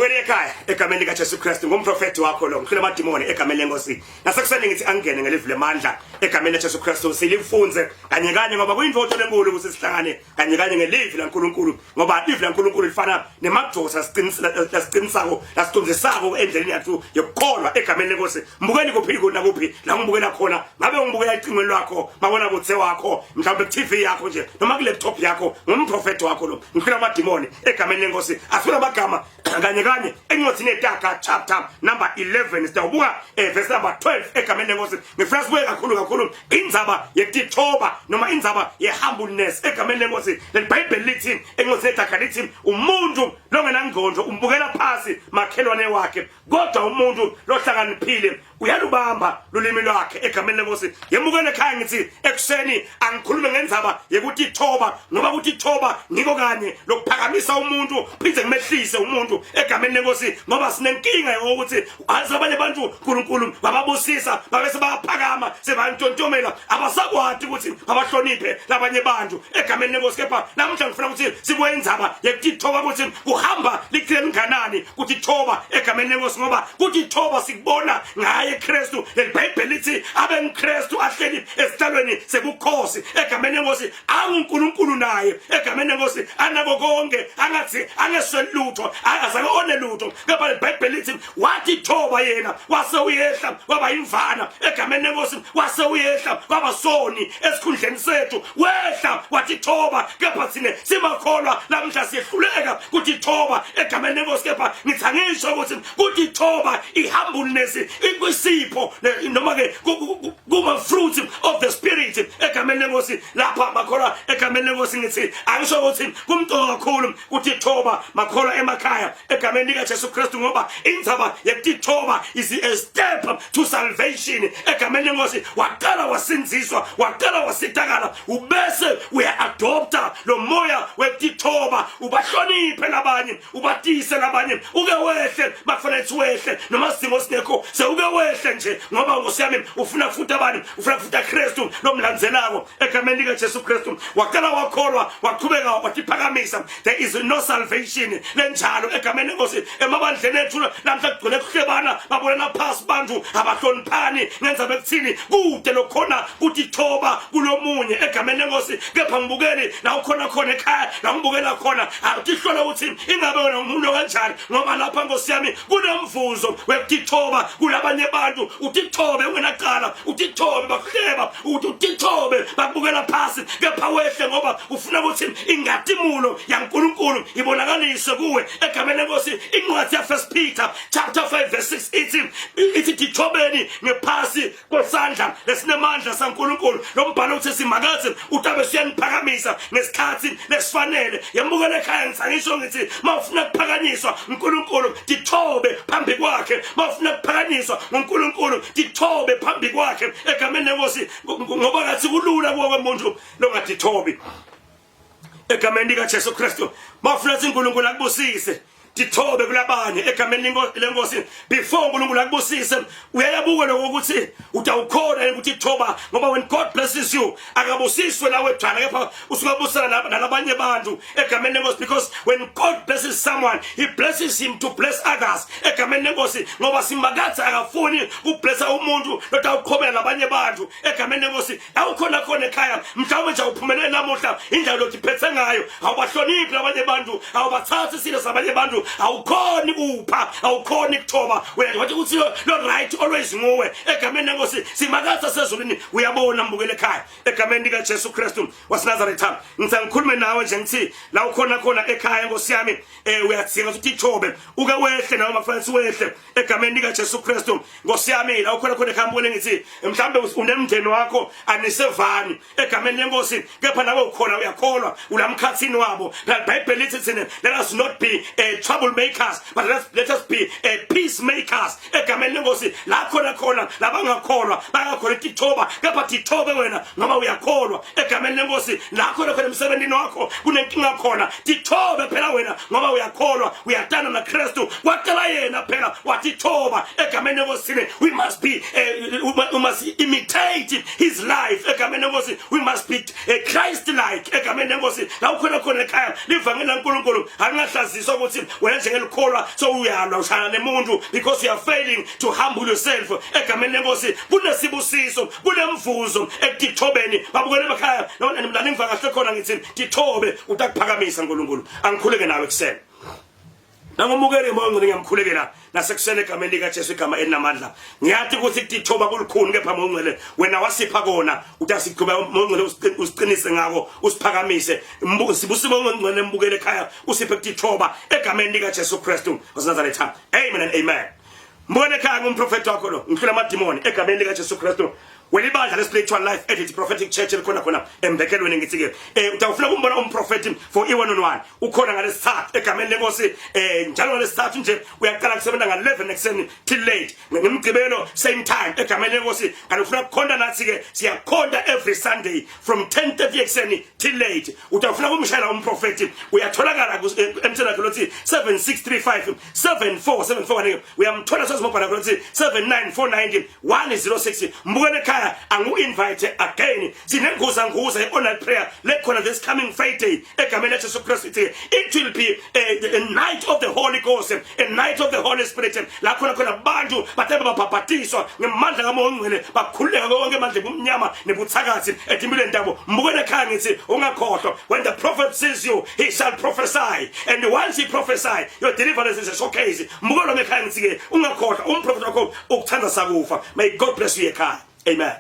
Mbukeli ekhaya, egameni likaJesu Kristu, ngumprofeti wakho lo, ngihlula amadimoni egameni lenkosi. Nasekuseni ngithi angene ngelivi lemandla egameni laJesu Kristu, silifunze kanye kanye, ngoba kuyintoto lenkulu ukuthi sihlangane kanye kanye ngelivi laNkulunkulu, ngoba livi laNkulunkulu lifana nemadosa lasiqinisako, lasiqondisako endleleni yethu yokukholwa egameni lenkosi. Mbukeli, kuphi nakuphi la ngibukela khona, ngabe ungibukela ecingweni lwakho, mabona kuthe wakho, mhlawumbe ku-TV yakho nje, noma ku-laptop yakho, ngumprofeti wakho lo, ngihlula amadimoni egameni lenkosi. Asifuna amagama kanye kanye encwadini yeTaga, chapter number 11, sitawubuka verse number 12 egameni lenkosi. Ngifuna sibuye kakhulu kakhulu indzaba yekutithoba noma indzaba ye-humbleness egameni lenkosi. Leli Bhayibheli lithi encwadini yeTaga, lithi umuntu longenangqondo umbukela phasi makhelwane wakhe, kodwa umuntu lohlakaniphile uyalubamba lulimi lwakhe egameni lenkosi. Yemukele ekhaya, ngithi ekuseni angikhulume ngendzaba yekutithoba, ngoba kutithoba ngiko kanye lokuphakamisa umuntu phinde kumehlise umuntu egameni lenkosi, ngoba sinenkinga yokuthi abanye abantu uNkulunkulu bababusisa, babe sebayaphakama, sebantontomela, abasakwati ukuthi abahloniphe labanye bantu egameni lenkosi. Kepha namuhla ngifuna ukuthi sibuye indzaba yekutithoba, ukuthi kuhamba lichile linganani kutithoba egameni lenkosi, ngoba kutithoba sikubona ngaye Kristu. Leli lithi abe nguKristu ahleli esihlalweni sebukhosi egameni lenkosi, anguNkulunkulu naye egameni lenkosi, anako konke, angathi angesweli lutho, azange one lutho, kepha iBhayibheli lithi wathi thoba yena, wase uyehla waba imvana egameni lenkosi, wase uyehla waba soni esikhundleni sethu, wehla wathi thoba. Kepha thina simakholwa namhla siyehluleka kuthi thoba egameni lenkosi. Kepha ngithi angisho ukuthi kuthi thoba, i-humbleness, ikwisipho noma ke kuma fruits of the Spirit egameni lenkosi. Lapha makholwa egameni lenkosi, ngithi angisho ukuthi kumcoka kakhulu kuthi thoba, makholwa emakhaya, egameni lika Jesu Kristu, ngoba indzaba yekutithoba is a step to salvation egameni lenkosi. Waqala wasindziswa, waqala wasitakala, ubese uya-adopta lo moya wekutithoba, ubahloniphe labanye, ubatise labanye, uke wehle bakufanele ukuthi wehle noma simo singekho, sewuke wehle nje, ngoba nkosi yami ufuna kufuta abani? Ufuna kufuta Kristu lomlandzelako egameni lika Jesu Kristu. Waqala wakholwa, waqhubeka watiphakamisa, there is no salvation lenjalo egameni lenkosi. Emabandleni ethu namhla kugcwele kuhlebana, babonana phasi, bantu abahloniphani ngenza bekuthini, kude lokhona kutithoba kulomunye egameni lenkosi. Kepha ngibukeli la ukhona khona ekhaya, la ngibukela khona, awutihlola ukuthi ingabe wena umuntu kanjani, ngoba lapha nkosi yami kunomvuzo wekutithoba kulabanye abantu. Utithobe ungenacala, utithobe bakuhleba, utithobe bakubukela phasi, kepha wehle ngoba ufuna ukuthi ingatimulo yaNkulunkulu ibonakaliswe kuwe egameni lenkosi. Incwadi ya First Peter chapter 5 verse 6 ithi tithobeni ngephasi kwesandla lesinemandla saNkulunkulu. Lo mbhalo uthi Simakadze utabe siyaniphakamisa ngesikhathi lesifanele. Yemukela ekhaya, ngisangisho ngithi mawufuna kuphakanyiswa uNkulunkulu, tithobe phambi kwakhe. Mawufuna kuphakanyiswa uNkulunkulu, tithobe phambi kwakhe egameni lenkosi, ngoba ngathi kulula kuwo umuntu longatithobi egameni likaJesu Kristu. Mawufuna ukuthi uNkulunkulu akubusise, tithobe kulabanye egameni lenkosi. Before uNkulunkulu akubusise, uyayabuka lokho ukuthi utawukhona ukuthi thoba, ngoba when God blesses you, akabusiswe nawe jana, kepha usungabusana nalabanye abantu egameni lenkosi, because when God blesses someone, he blesses him to bless others egameni lenkosi, ngoba Simakadze akafuni kublessa umuntu lotawuqhobela labanye abantu egameni lenkosi. Awukhona khona ekhaya, mhlawumbe nje awuphumelele namuhla, indlela lotiphethe ngayo, awubahloniphi labanye abantu, awubathathi isilo sabanye abantu, awukhoni kupha, awukhoni kuthoba, wena wathi ukuthi lo right always nguwe egameni lenkosi. Simakadze sezulwini uyabona, mbukele ekhaya, egameni lika Jesu Kristu waseNazaretha. Ngithi ngikhulume nawe nje, ngithi la ukhona khona ekhaya, nkosi yami, uyadzinga ukuthi utithobe, uke wehle nawe makufanele wehle egameni lika Jesu Kristu. Nkosi yami, la ukhona khona ekhaya, mbukele, ngithi mhlambe unemndeni wakho, anisevani egameni lenkosi, kepha nawe ukhona, uyakholwa, ulamkhathini wabo. IBhayibheli lithi thina, let us not be troublemakers, but let us be peacemakers egameni lenkosi. La khona khona labangakholwa bangakholwa, tithoba, kepha tithobe wena ngoba uyakholwa egameni lenkosi. La khona khona emsebenzini wakho kunenkinga khona, tithobe phela wena ngoba uyakholwa, uyatana naKristu, kwacela yena phela wathithoba egameni lenkosi. We must be we must imitate his life egameni lenkosi. We must be Christ like egameni lenkosi. La ukhona khona ekhaya, livangeli laNkulunkulu alingahlaziswa ukuthi Wena njengelikholwa sowuyalwa ushana nemuntu because you are failing to humble yourself. Egameni lenkosi kunesibusiso, kunemvuzo ekutithobeni. Babukele emakhaya noma la ningivakahle khona, ngithi tithobe, utakuphakamisa uNkulunkulu. Angikhuleke nawe kuseni. Nangomukele moya ongcwele, ngiyamkhulekela nasekuseni egameni likaJesu, igama elinamandla. Ngiyathi ukuthi kutithoba kulukhuni, kepha moya ongcwele wena wasipha kona, utasiqhubeka moya ongcwele usiqinise ngako, usiphakamise. Sibusise moya ongcwele, embukele ekhaya, usiphe kutithoba egameni likaJesu Kristu waseNazaretha. Amen and amen. Mbone ekhaya, ngumprofeti wakho lo, ngihlula amadimoni egameni likaJesu Kristu. Welibandla le-Spiritual Life Edit Prophetic Church elikhona khona embekelweni, ngithi-ke utawufuna kumbona umprofeti for i-one on one, ukhona ngalesithathu egameni lenkosi. Njalo ngalesithathu nje uyaqala kusebenza nga-11 ekuseni till late, ngemgqibelo same time egameni lenkosi. Kanti ufuna ukukhonta nathi-ke, siyakhonta every Sunday from 10:30 ekuseni till late. Utawufuna kumshayela umprofeti, uyatholakala emtheni wakhe lothi 7635 7474. Uyamthola sozimobhala lothi 79490 106. Mbukele ekhaya, angu-invite again, sinenguza nguza i-online prayer lekhona this coming Friday egameni laJesu Kristu. It will be a night of the Holy Ghost, a night of the Holy Spirit, la khona khona abantu batebe babhabhatiswa ngemandla kaMoya Ongcwele, bakhululeka konke emandla kumnyama nebuthakathi etimpilweni tabo. Mbukele ekhaya, ngithi ungakhohlwa, when the prophet sees you, he shall prophesy, and once he prophesy, your deliverance is a showcase. Mbukele ekhaya, ngithi-ke ungakhohlwa, umprofeti wakho ukuthanda sakufa. May God bless you ekhaya. Amen.